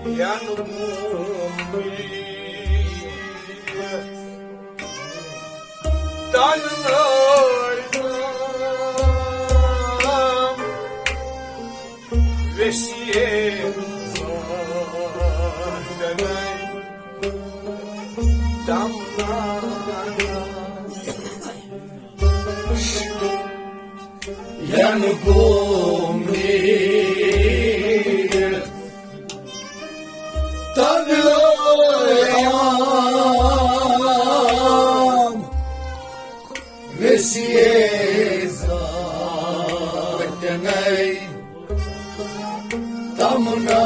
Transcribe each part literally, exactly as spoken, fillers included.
ینہٕ بوم نیٖرِتھ تنہٲے تام، ویسیے زانٛہہ تنہٲے تمنا۔ ینہٕ بوم نیٖرِتھ تنہٲے آم، ویسیے زانٛہہ تنہٲے تمنا۔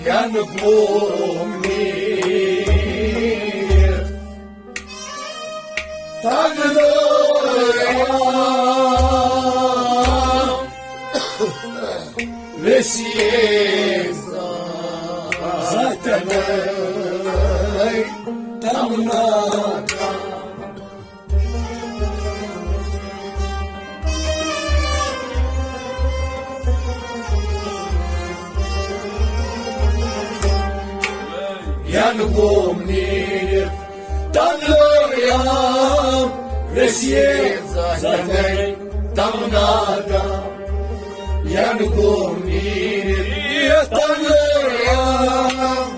ینہٕ بوم نیٖرِتھ تنہٲے آم، ویسیے زانٛہہ تنہٲے تمنا۔ ینہٕ بوم نیٖرِتھ تنہٲے آم، ویسیے زانٛہہ تنہٲے تمنا۔ ینہٕ بوم نیٖرِتھ تنہٲے آم۔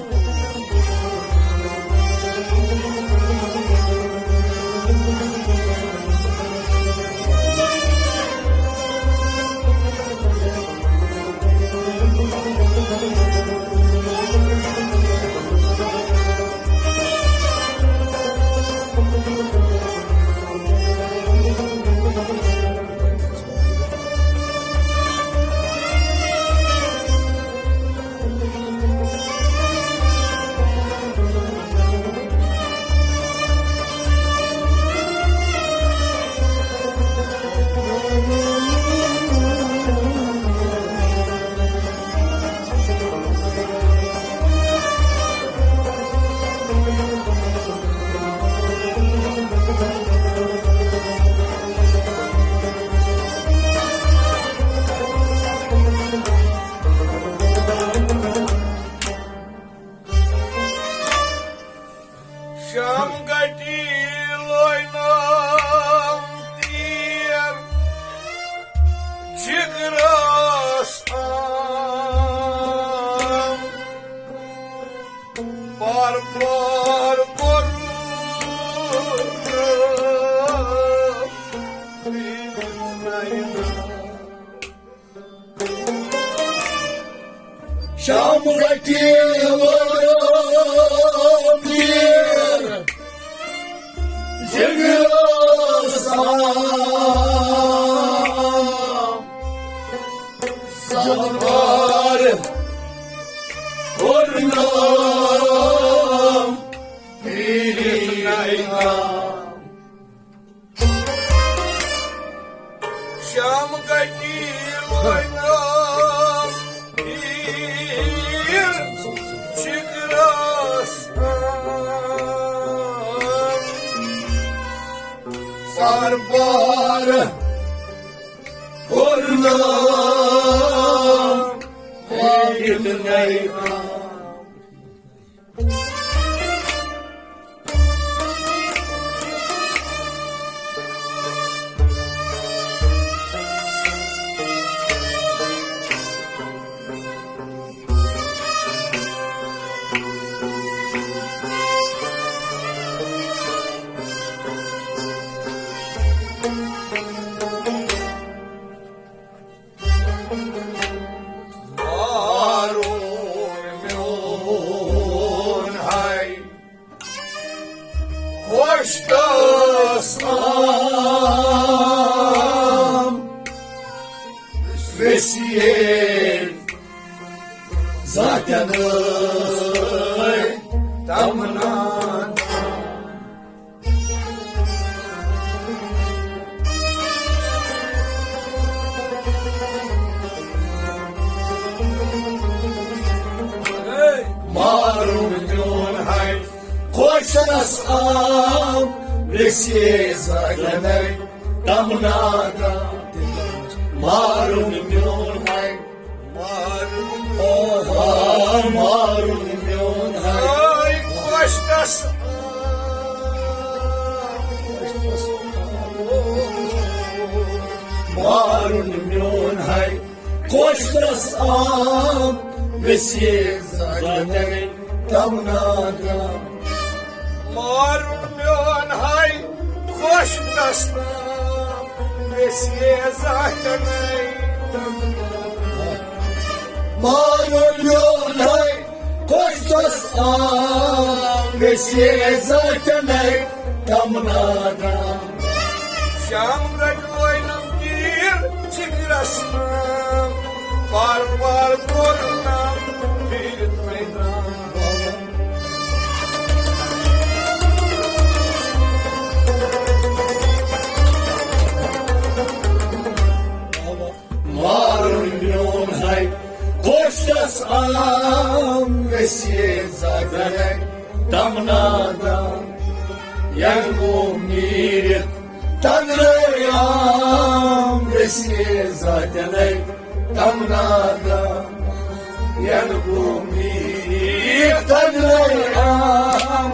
شام گٹی لوینام تیر جگرس آم، بار بار کوٚر۔ شام گٹی لوینام تیر جگرس آم، زبار کوٚرنام پیٖرِتھ نینام۔ شام گٹی لوینام تیر جگرس آم، بار بار کوٚرنام پیٖرِتھ نینام۔ مارون میون ہاے، خۄش تس آم، ویسیے زانٛہہ تنہٲے تمنا۔ مارون میون ہاے، خۄش تس آم، ویسیے زانٛہہ تنہٲے تمنا۔ مارُن میون ہاے، مارُن، آ، مارُن میون ہاے۔ ہاے خۄش گژھ، مارُن میون ہاے، خۄش گژھ عام ویسے زاتنَے تمنا دام۔ مارُن میون ہاے، خۄش گژھ عام ویسے زاتنَے تمنا دام۔ مارُن میون ہاے، خۄش گژھ عام ویسے زاتنَے تمنا دام۔ شام رٹوینم تیر جگرس نام، بار بار بولنم پھر میدان۔ مارُن میون ہاے، خۄش گژھ عام ویسے زاتنَے تمنا دام۔ ین گوٚو میٖرِتھ تنرٲے عام ویسے زاتنَے تمنا دام۔ ین گوٚو میٖرِتھ تنرٲے عام۔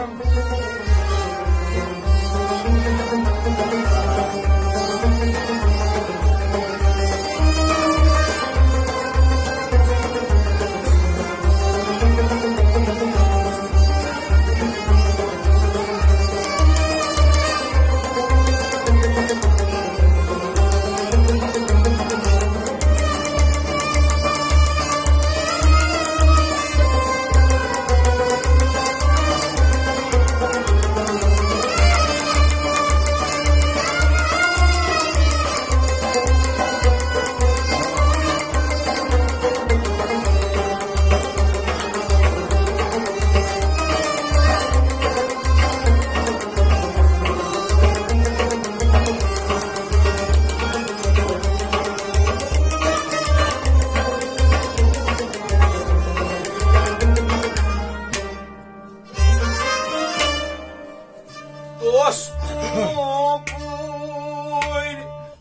دوستوں پوٗرۍ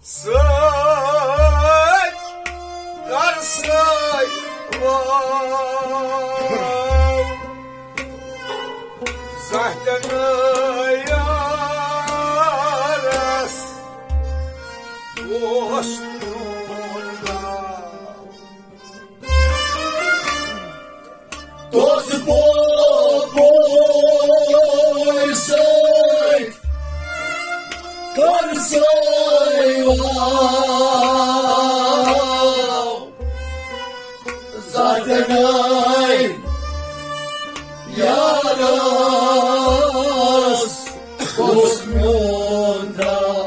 سۭتۍ کر سۭتۍ واو۔ زانٛہہ تہِ نہٕ یارس اوس میون ناو۔ دوست پوپور سۭتۍ کر سۭتۍ واو۔ زاتنَے یارس اوس میون ناو۔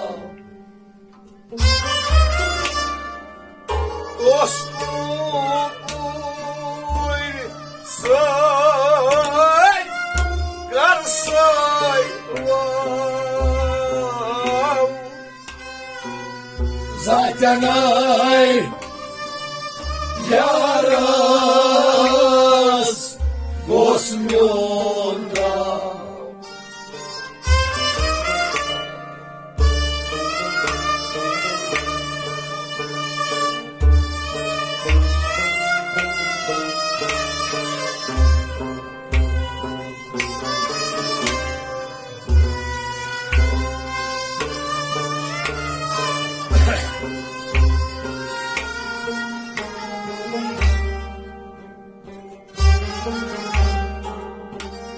دوستوں پوٗرۍ سۭتۍ کر سۭتۍ واو۔ زاتنَے یارس گوٚژھ میون ناو۔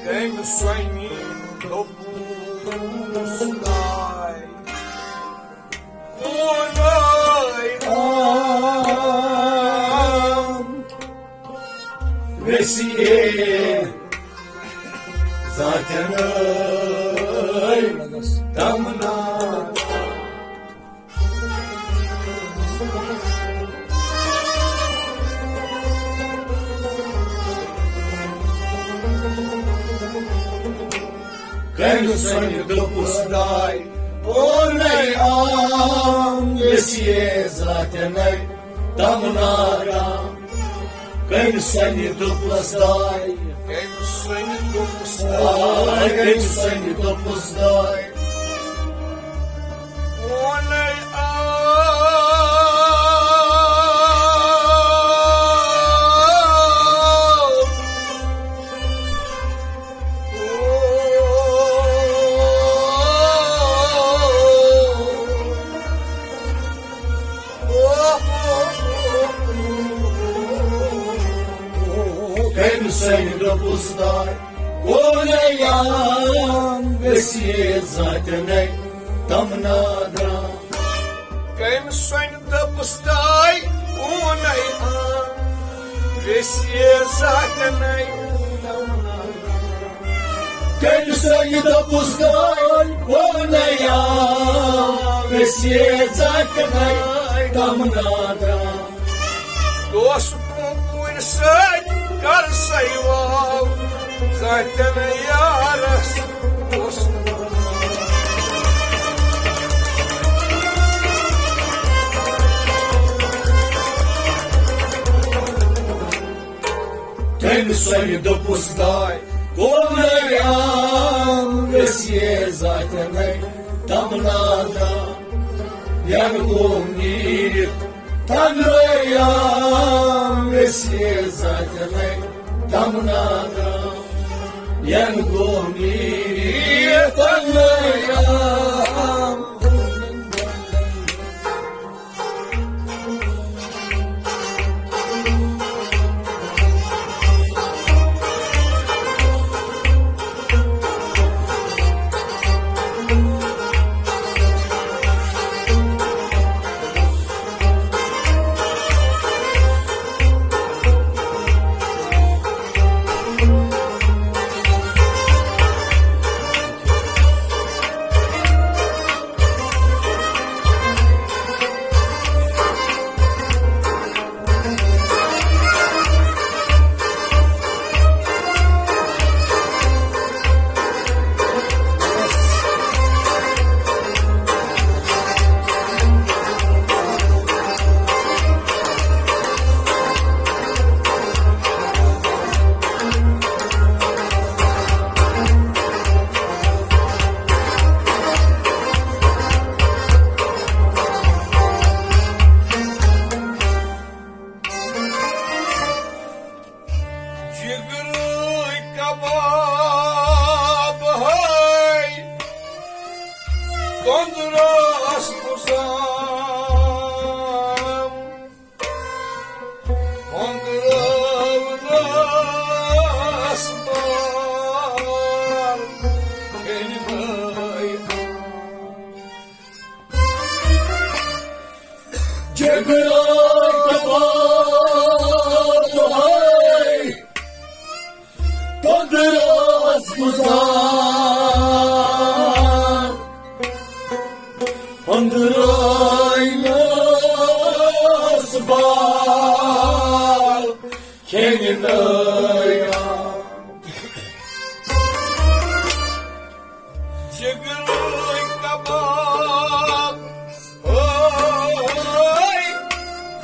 کٔمۍ سۄنہِ دوٚپُس تاے، کون آے عام ویسے زاتنَے تمنا۔ کٔمۍ سۄنہِ دوٚپُس تاے، پونے عام ویسے زاتنَے تمنا دام۔ کٔمۍ سۄنہِ دوٚپُس تاے، کٔمۍ سۄنہِ دوٚپُس تاے، کٔمۍ سۄنہِ دوٚپُس تاے۔ پونے عام کٔمۍ سٕنٛدِ دوٚپُس داے، کونیام ویسیے ذاتنَے تمنا درام۔ کٔمۍ سٕنٛدِ دوٚپُس داے، کونیام ویسیے ذاتنَے تمنا درام۔ کٔمۍ سٕنٛدِ دوٚپُس داے، کونیام ویسیے ذاتنَے تمنا درام۔ دوست پونٛپوٗرۍ سۭتۍ کر سَے واو، زانٛہہ تہِ نہٕ یارس اوس۔ تٔمۍ سٕنٛدِ دوٚپُس داے، کونیام ویسیے ذاتنَے تمنا درام۔ ینہٕ گوٚو نیٖرِتھ تنرٲیام ویسیے ذاتنَے تمنا درام۔ ینہٕ گوٚو نیٖرِتھ تنرٲیام۔ جگرٕکۍ کباب ہٲے، تۄنٛدرَس گُزام، ہۄنٛدرٲونَس بال کھیٚنہِ نٲے۔ جگرٕکۍ کباب ہٲے، تۄنٛدرَس گُزام، ہۄنٛدرٲونَس بال کھیٚنہِ نٲے۔ جگرٕکۍ کباب ہٲے،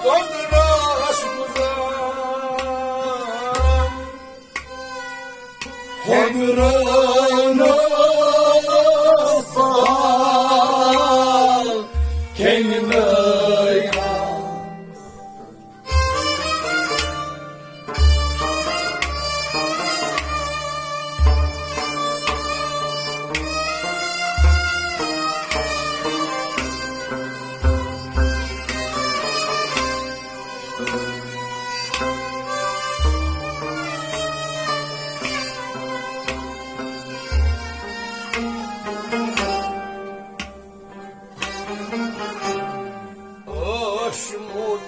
تۄنٛدرَس گُزام، ہۄنٛدرٲونَس بال کھیٚنہِ نٲے۔ اوشمُت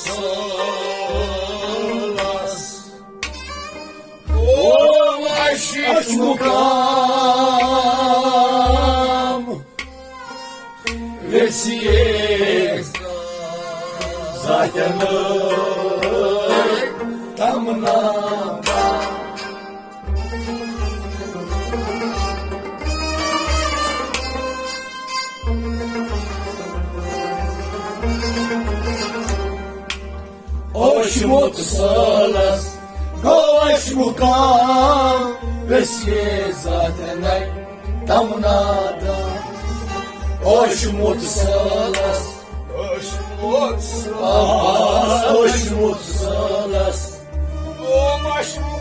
سٲلَس گوٚو اَشہِ مُقام۔ ویسیے ذاتنَے تمنا۔ اوشمُت سٲلَس گوٚو اَشہِ مُقام، ویسیے ذاتنَے تمنا درام۔ اوشمُت سٲلَس، اوشمُت سٲلَس، آ، اوشمُت سٲلَس۔ گوٚو اَشہِ مُقام۔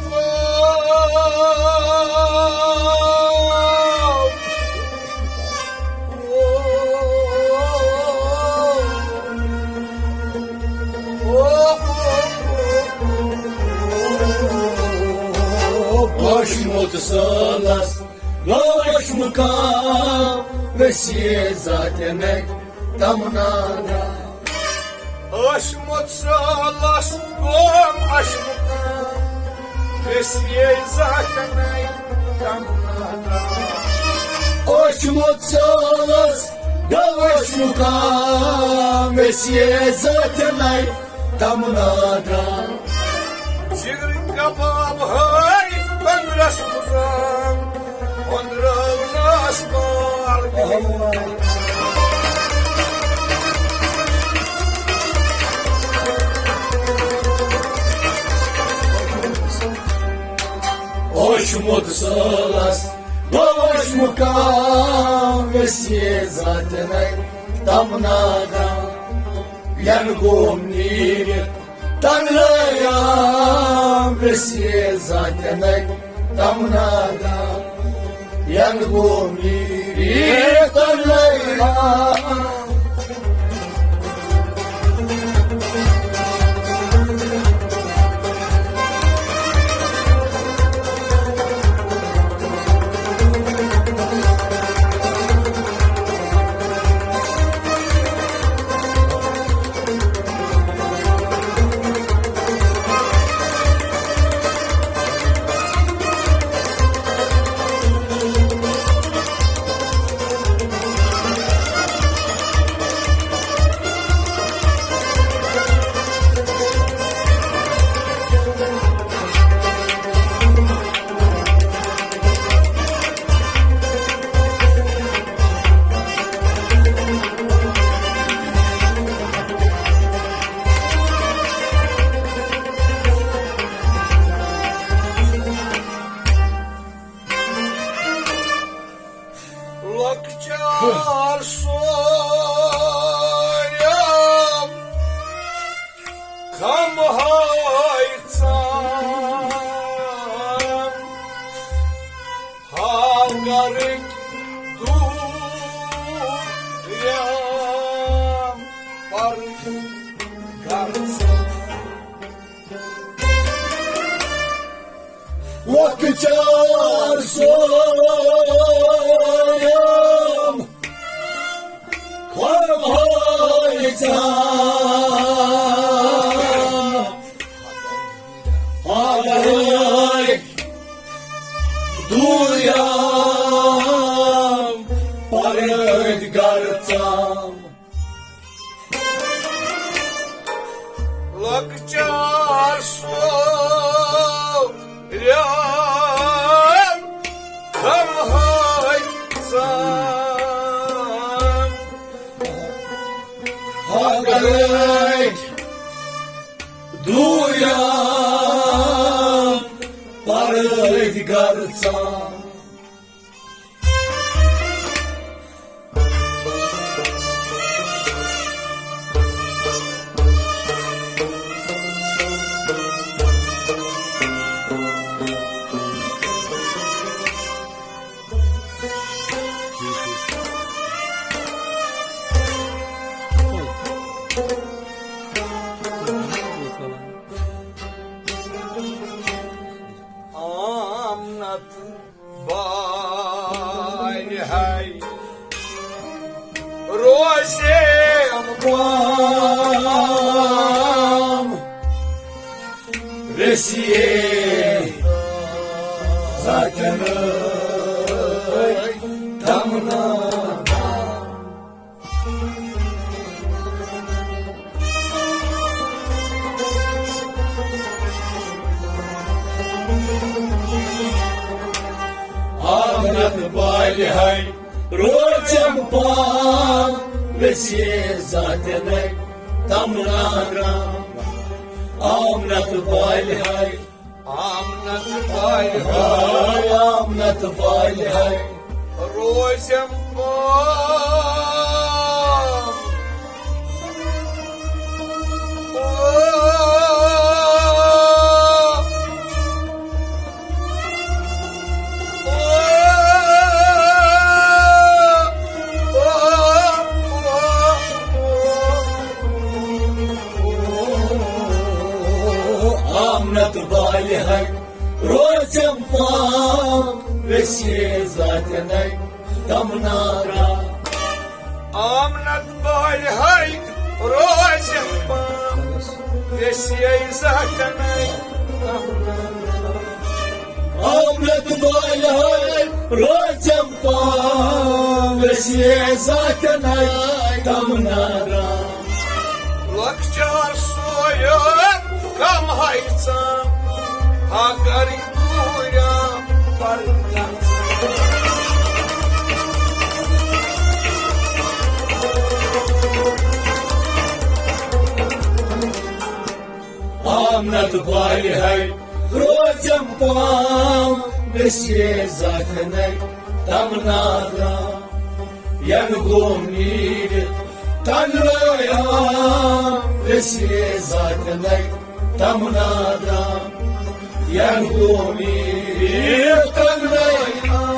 سٲلَس گوٚو اَسہِ مُقام، ویسے ذاتِ نَے تمنا۔ ٲسمُت سٲلَس گوٚو اَسہِ مُقام، ویسے ذاتِ نَے تمنا۔ ٲسمُت سٲلَس گوٚو اَسہِ مُقام، ویسے ذاتِ نَے تمنا۔ جگر کباب ہٲے بندرس مزام، بندرونس بال۔ اوشمُت سٲلَس گوٚو اَسہِ مُقام، ویسے ذاتِ نَے تمنا۔ ین گوم نیٖرِتھ تنہٲیام، ویسے ذاتِ نَے تمنا۔ ین گوم نیٖرِتھ تنہٲیام۔ لۄکچار سورم خم ہٲے ژام، ہاگرٕکۍ دوٗریام پرٕکۍ گرژٕ۔ لۄکچار سورم خم ہٲے ژام، ہاگرٕکۍ دوٗریام پرٕکۍ گرژام۔ لۄکچار سورم خم ہٲے ژام، ہاگرٕکۍ دوٗریام پرٕکۍ گرژام۔ آمنت بالہِ ہے روزیم پام، ویسے ذاتِ نَے تمنا۔ آمنت بالہِ ہے روزیم پام، ویسے ذاتِ نَے تمنا۔ آمنت بالہِ ہے، آمنت بالہِ ہے، آمنت بالہِ ہے روزیم پام۔ آمنت بالہِ ہے روزم پام ویسے ذاتنَے تمنا درام۔ آمنت بالہِ ہے روزم پام ویسے ذاتنَے تمنا درام۔ آمنت بالہِ ہے روزم پام ویسے ذاتنَے تمنا درام۔ لۄکچار سویو کم ہے ژام، اگر گویا پر آمنت بالہِ ہے روزم پام ویسے ذاتنَے تمنا درام۔ ین گوم نیٖرِتھ تنگٲیام ویسے ذاتنَے تمنا درام۔ ین گوم نیٖرِتھ تنگٲیام۔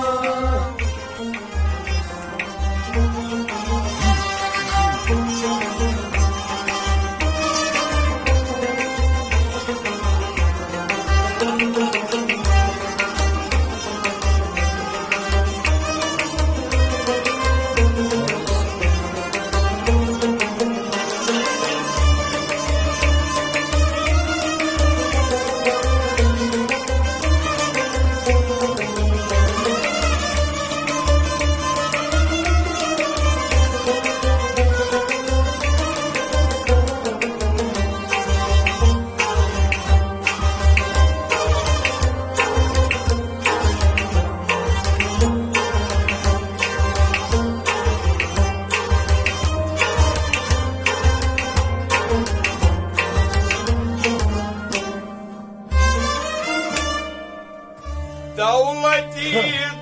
دولتی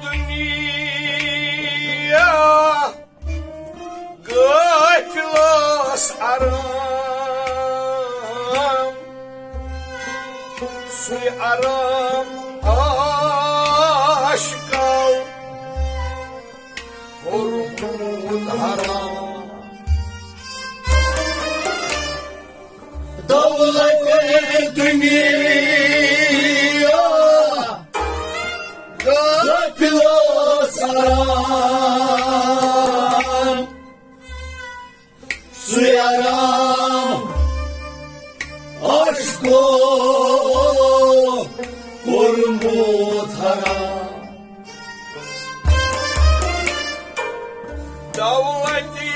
دنیا غافلس آرام، سُے آرام عاشقو کوٚرمُت حرام۔ دولت دنیا غافلو سرام، سُے آرام عاشقو کوٚرمُت حرام۔ دولتی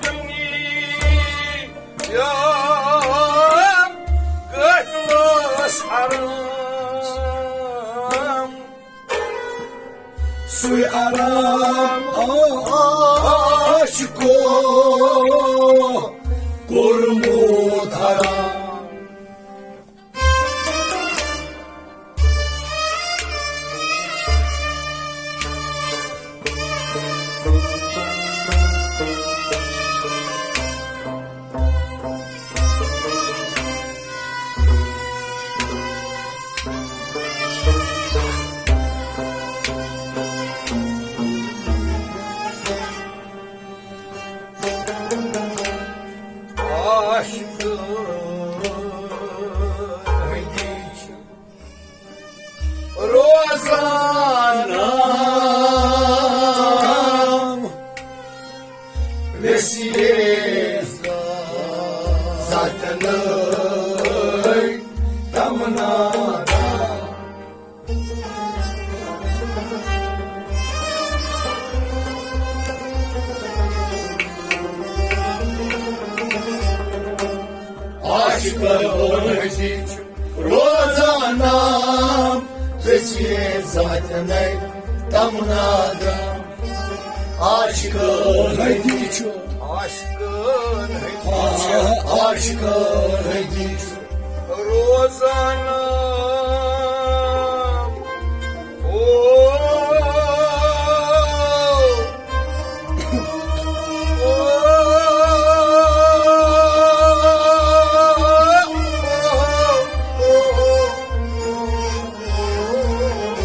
دنیا غافلس آرام، سُے آرام عاشقو کوٚرمُت حرام۔ عاشقن ہٕنٛدِچ روزان ویسے ذاتنَے تمنا۔ عاشقن ہٕنٛدِچ روزان نام، ژےٚ چھے ذاتنَے تمنا درام۔ عاشقن ہٕنٛدِچ، عاشقن ہٕنٛدِچ، عاشقن ہٕنٛدِچ روزان نام۔ او، او،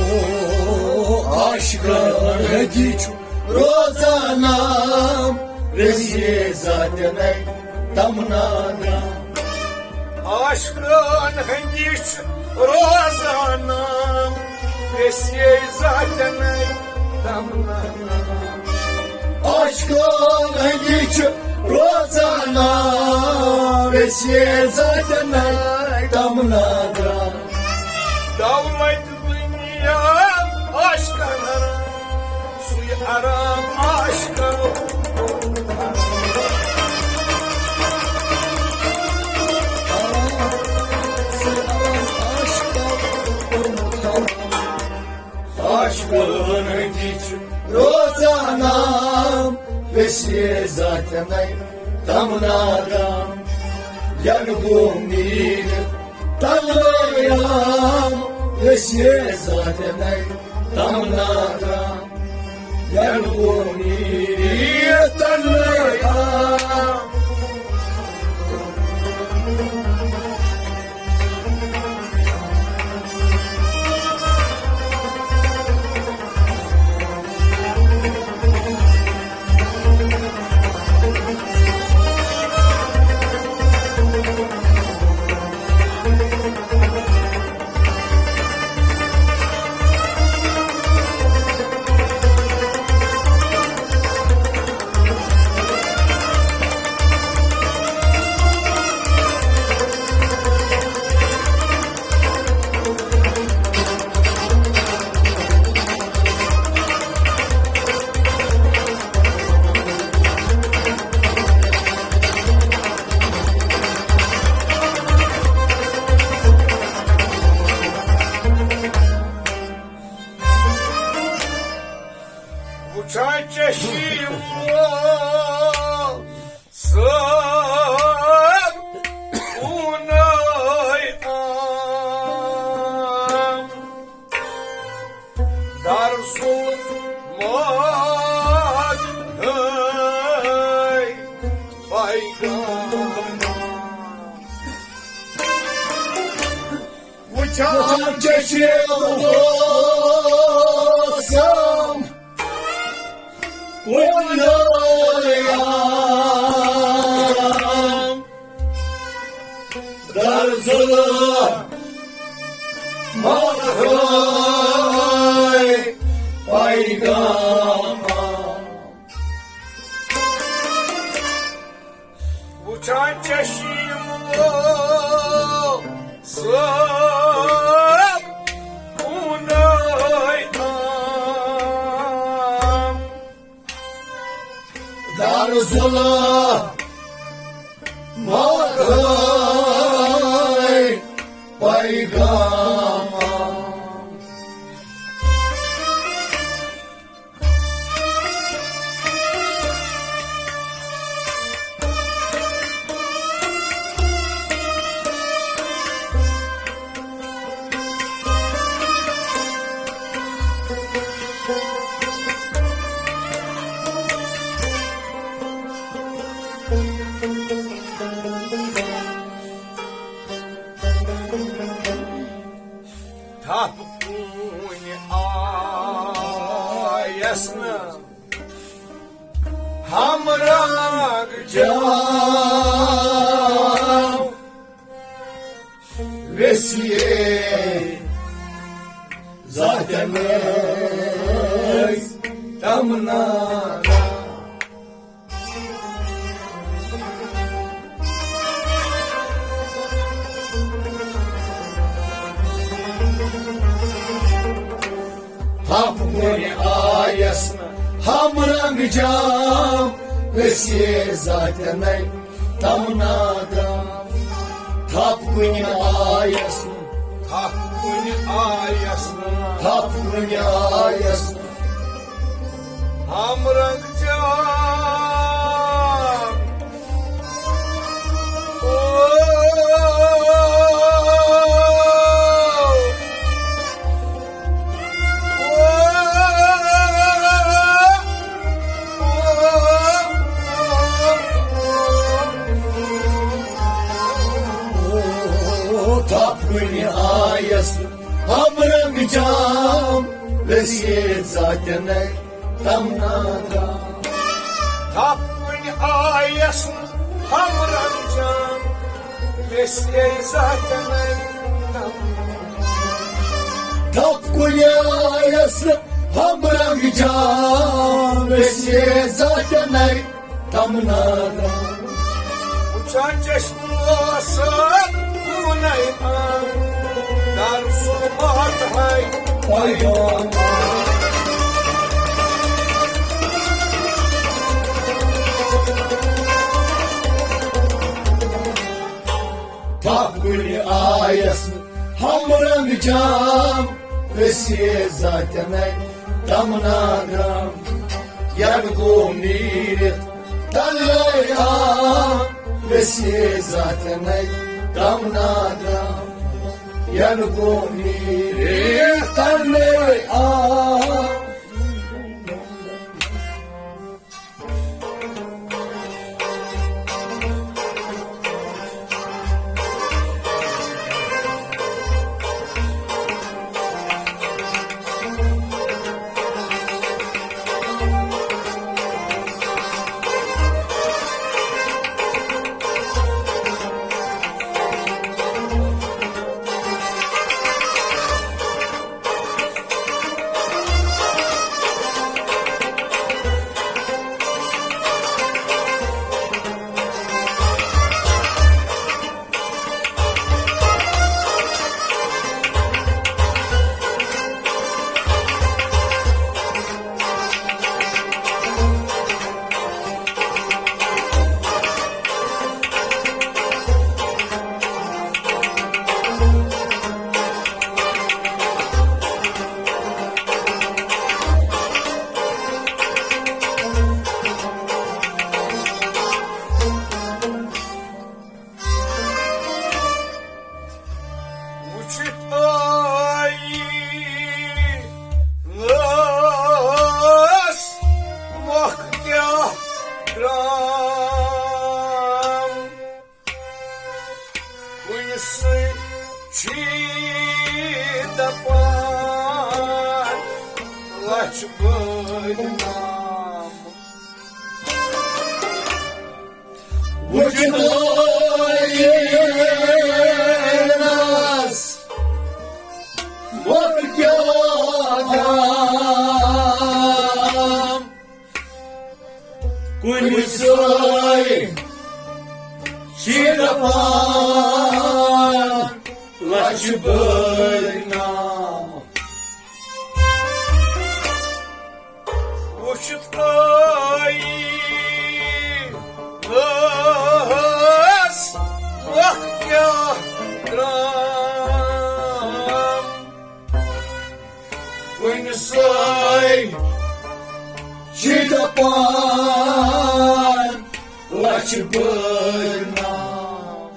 او، عاشقن ہٕنٛدِچ روزان نام، رٔزیے ذاتنَے تمنا درام۔ عاشقن ہٕنٛدِچ روزان نام، ویسے ذاتنَے تمنا۔ عاشقن ہٕنٛدِ چھِ روزان ناو، ویسے ذاتنَے تمنا۔ دولت دنیا عاشقن حرام، سُے حرام عاشقن۔ عاشقن ہٕنٛدِ چھِ روزان ناو، ویسے ذاتنَے تمنا۔ ینہٕ بہٕ میٖرِ تنہٲیام، ویسے ذاتنَے تمنا۔ ینہٕ بہٕ میٖرِ تنہٲیام۔ وٕچھان چشمو سۭتۍ اوٗنَے عام۔ در ظلمات ہے پیغام۔ وٕچھان چشمو سۭتۍ اوٗنَے عام۔ در ظلمات ہے پیغام۔ وٕچھان چشمو سۭتۍ اوٗنَے عام۔ در ظلمات ہے پیغام۔ تھپھ کُنہِ آیس نہٕ ہمرنگ جام۔ ویسے ذاتن ٲسۍ تمنا۔ تھپھ کُنہِ آیس نہٕ ہمرنگ جام، ویسے ذاتنَے تمنا۔ تھپھ کُنہِ آیس نہٕ، تھپھ کُنہِ آیس نہٕ، تھپھ کُنہِ آیس نہٕ ہمرنگ جام۔ او، او، تھپھ کُنہِ آیس ہمرنگ جام، ویسے ذاتنَے تمنا۔ تھپھ کُنہِ آیس ہمرنگ جام، ویسے ذاتنَے تمنا۔ تھپھ کُلہِ آیس ہم رنگ جام، ویسے ذاتنَے تمنا گام۔ وٕچھان چشمہٕ اوس کُنُے آم، در سُمات ہے پیام۔ تھپھ کُلہِ آیس ہم رنگ جام، ویسے ذاتنَے تمنا گام۔ ین گوٚو نیٖرِتھ تلے آم، ویسے ذاتنَے تمنا گام۔ ین گوٚو نیٖرِتھ تلے آم۔ وٕچھِتھ آیی ناس مۄکھ کیٛاہ درٛام۔ کُنہِ سۭتۍ چھی دَپان لَچھ بٔدۍ نام۔ وجدانس وقت کیا دام، کُنہِ سۭتۍ چھِ دَپان لَچھ بٔدۍ نام۔ وٕچھِتھ آیی ٲس وَق کیٛاہ درٛام۔ کُنہِ سۭتۍ چھِ دَپان لَچھ بٔدۍ نام۔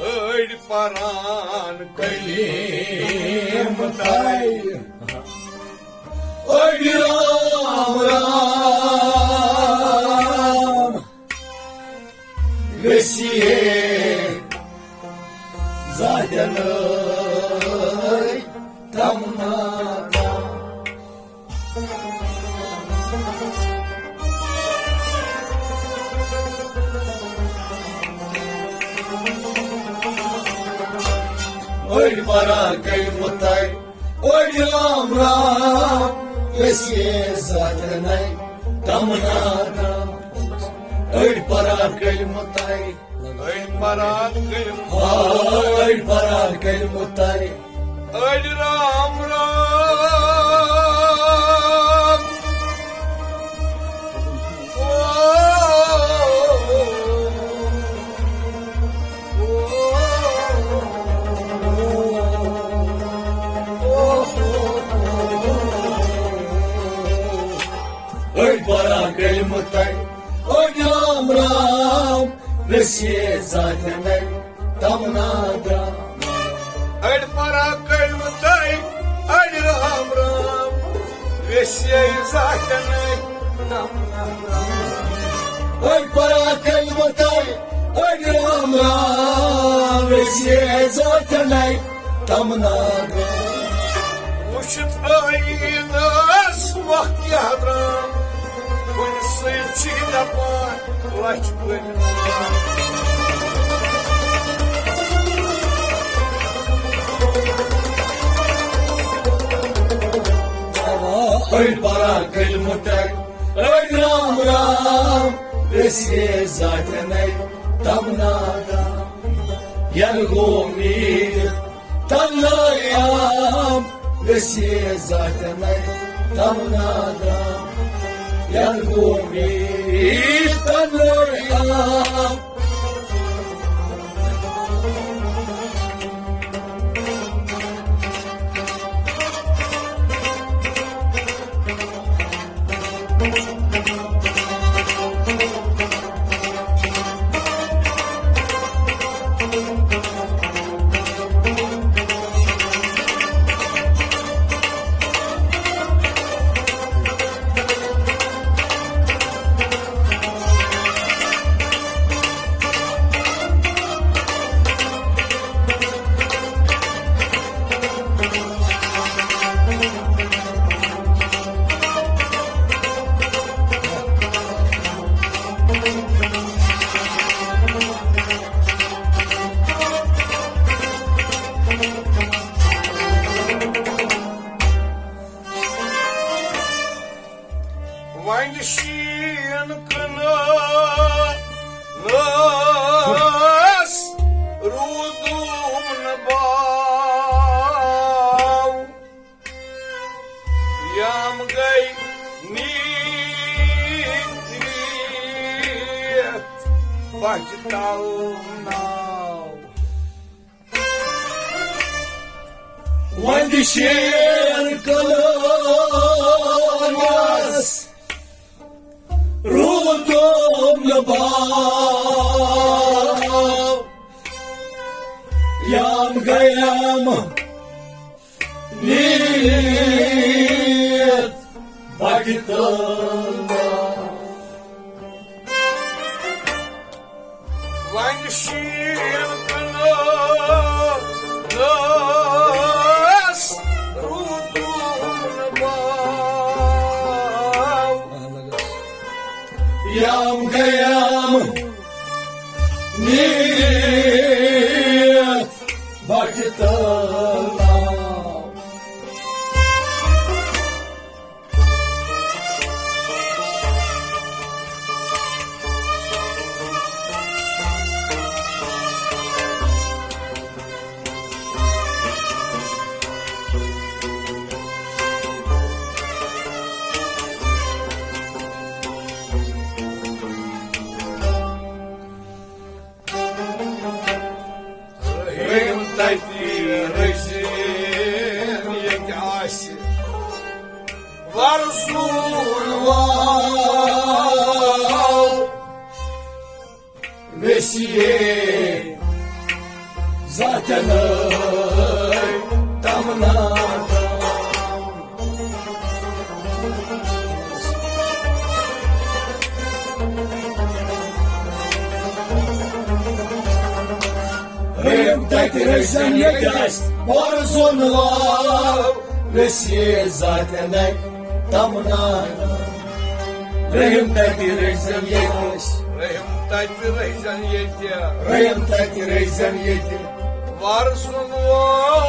أڑۍ پران کلیم تاے، أڑۍ رام رام گژھِ ہے ذاتن تمنا۔ أڑۍ پران کلمہٕ تاے، أڑۍ رام رام، أسۍ یے ذاتنَے تمنا گام۔ أڑۍ پران کلمہٕ تاے، أڑۍ پران کلمہٕ۔ آ، أڑۍ پران کلمہٕ تاے۔ أڑۍ رام رام۔ او، او، او، او۔ أڑۍ پران کلمہٕ تاے، أڑۍ رام رام، أسۍ یے ذاتنَے تمنا گام۔ أڑۍ پران کلمہٕ تاے، أڑۍ رام رام، أسۍ یے زاتنَے تمنا درام۔ أڑۍ پران کلمہٕ تَے، أڑۍ رام رام، أسۍ یے زاتنَے تمنا درام۔ وٕچھِتھ ٲییٖنَس وق کیٛاہ درام، کُنہِ سۭتۍ چھِ دَپان لَچھ پٲٹھۍ۔ أڑۍ پران کلمہٕ تَے، أڑۍ رام رام، أسۍ یے زاتنَے تمنا درام۔ یَنہٕ گوٚو میٖر تنہٲیی عام، أسۍ یے زاتنَے تمنا درام۔ یَنہٕ گوٚو میٖر تنہٲیی عام۔ وۄنۍ شیٖن کٕنہٕ ناس روٗدُم نہٕ باو۔ یام گٔے نیٖرِتھ پَتہٕ تَل ناو۔ وۄنۍ شیر کلٲنس روٗدُم نہٕ باو۔ یام گٔیم نیٖرِتھ بَٹہِ تَل ناو۔ وۄنۍ شیٖن کٕنٲس روٗدُم نہٕ باو۔ یام گٔیم نیٖرِتھ بَٹہِ تَل ناو۔ رٔحِم تَتہِ رٔزِن ییٚتہِ آسہِ وَرزُن وول۔ ویسیے زاتنَے تَمنا۔ رٔحِم تَتہِ رٔزِن ییٚتہِ آسہِ وَرزُن وول۔ ویسیے زاتنَے تَمنا۔ رٔحِم تَتہِ رٔزِن ییٚتہِ آسہِ۔ رٔحِم تَتہِ رٔزِن ییٚتہِ۔ رٔحِم تَتہِ رٔزِن ییٚتہِ۔ وَرزُن وول۔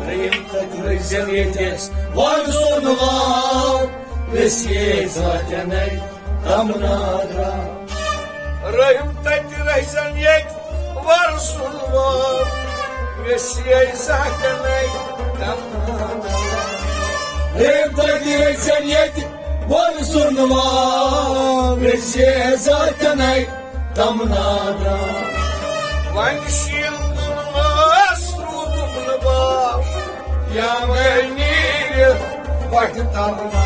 رٔحِم تَتہِ رٔزِن ییٚتہِ آسہِ وَرزُن وول۔ ویسیے زاتنَے تَمنا۔ رٔحِم تَتہِ رٔزِن ییٚتہِ وَرزُن وول۔ ویسیے زاتنَے تَمنا۔ رٔحِم تَتہِ رٔزِن ییٚتہِ وَرزُن وول۔ ویسیے زاتنَے تَمنا۔ وۄنۍ شیٖن کٕنٲس روٗدُم نہٕ باو۔ یا مےٚ نیٖرِتھ پٮ۪ٹھ تمنا۔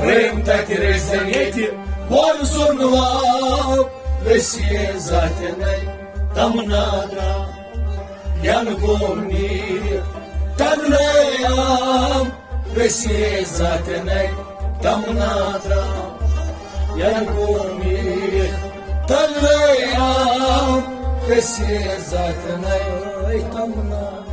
رٔمۍ تَتہِ رٔٹۍ زَن ییٚتہِ بۄن سُنٛد واو، أسۍ یے زاتہِ نَے تمنا درٛاو۔ ینہٕ گوٚو نیٖرِتھ ٹنٛگرٲیام، أسۍ یے زاتہِ نَے تمنا درٛاو۔ ینہٕ گوٚو نیٖرِتھ ٹنٛگرٲیام، أسۍ یے زاتہِ نَے تمنا۔